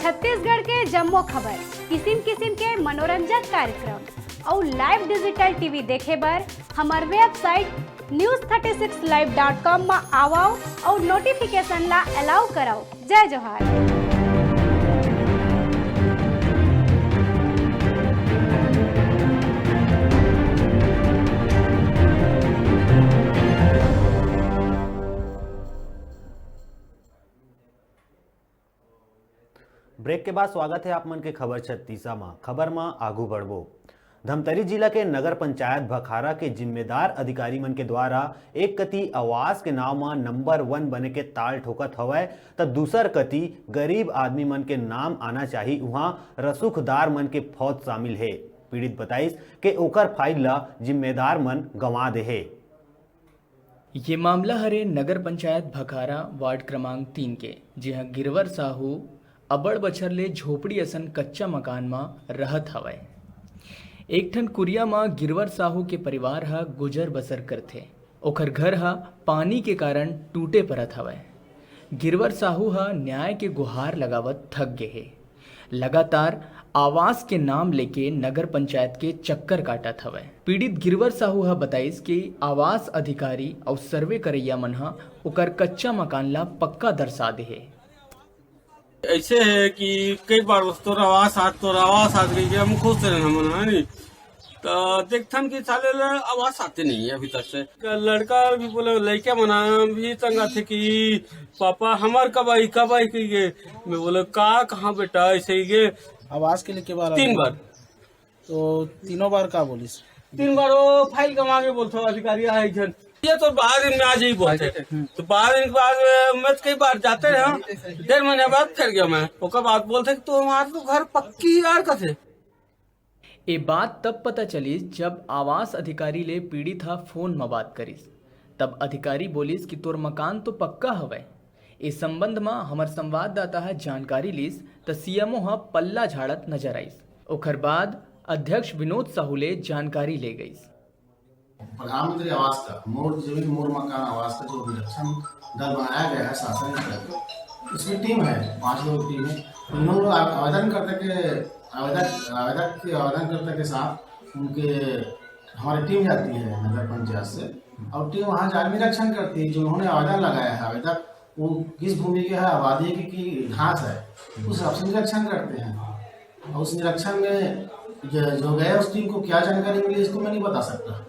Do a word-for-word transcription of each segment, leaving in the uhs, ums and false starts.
छत्तीसगढ़ के जम्मो खबर, किसिम किसिम के मनोरंजक कार्यक्रम अउ live digital T V देखे बर हमर website news thirty six live dot com म आवव अउ notification ला allow करव। जय जोहार। Break के बाद स्वागत हे आप मन के खबर छत्तीसा म। खबर म आगू बढ़बो। धमतरी जिला के नगर पंचायत भखारा के जिम्मेदार अधिकारी मन के द्वारा एक कति आवास के नाव म number one बने के ताल ठोकत हवय, त दूसर कति गरीब आदमी मन के नाम आना चाही, उहां रसूखदार मन के फौज शामिल हे। पीड़ित बताइस के ओकर file ल जिम्मेदार मन गंवा दे हे। ये मामला हरे नगर पंचायत भखारा वार्ड क्रमांक तीन के, जिहां गिरवर साहू अबड़ बछर ले झोपड़ी असन कच्चा मकान म रहत हवय। एक ठन कुरिया म गिरवर साहू के परिवार ह गुजर बसर करथे। ओखर घर ह पानी के कारण टूटे परत हवय। गिरवर साहू ह न्याय के गुहार लगावत थक गे हे। लगातार आवास के नाम लेके नगर पंचायत के चक्कर काटत हवय। पीड़ित गिरवर साहू ह बताइस कि आवास अधिकारी अउ सर्वे करइया मन ह ओकर कच्चा मकान ला पक्का दर्शा दे हे। ऐसे है कि कई बार बस तोर आवास आत, तोर आवास आत कहिके हम खुश रहे हमन, है नी? त देखथन कि साले ला आवास आते नहीं है अभी तक से। लड़का भी बोले, लड़का मना भी तंग आथे कि पापा हमार कब आई, कब आई कहिके। मैं बोले, का, कहाँ बेटा, ऐसे ही के आवास के लिए के बार तीन आया? बार। तो तीनों बार का बोलिस? तीन बार वो file गंवा के बोलथे अधिकारी आए एक झन, ये तो बारह दिन में आ जाई बोलथे। तो बारह दिन के बाद, अ, मैं तो कई बार जाते रहे, डेढ़ महीने बाद फिर गया मैं। ओकर बाद बोलथे कि तो हमार तो घर पक्की यार कथे। ए बात तब पता चलिस, जब आवास अधिकारी ले पीड़ित ह फोन म बात करिस। तब अधिकारी बोलिस कि तोर मकान तो पक्का हवय। ए संबंध म हमर संवाददाता ह जानकारी लिस, त सीएमओ ह पल्ला झाड़त नजर आइस। ओखर बाद अध्यक्ष विनोद साहू ले जानकारी ले गइस। प्रधानमंत्री आवास का, मोर जमीन मोर मकान आवास का जो निरीक्षण दल बनाया गया है शासन स्तर पर, उसमें टीम है, पांच लोग टीम है। उन्होंने आ-, आवेदन करते के आवेदक आवेदक के आवेदनकर्ता के साथ उनके हमारी टीम जाती है नगर पंचायत से, और टीम वहाँ जाकर निरीक्षण करती है जो उन्होंने आवेदन लगाया है, आवेदक वो किस भूमि के है, आबादी की, की घास है, उस हिसाब से निरीक्षण करते हैं। और उस निरीक्षण में जो, जो गए उस टीम को क्या जानकारी मिली, इसको मैं नहीं बता सकता।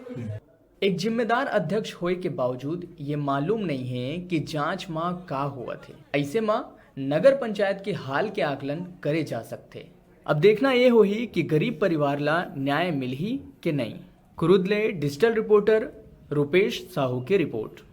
एक जिम्मेदार अध्यक्ष होए के बावजूद ये मालूम नहीं है कि जांच म का होवत हे। ऐसे म नगर पंचायत के हाल के आकलन करे जा सकथे। अब देखना ये होही कि गरीब परिवार ला न्याय मिलही के नहीं। कुरुद ले digital reporter रूपेश साहू के report।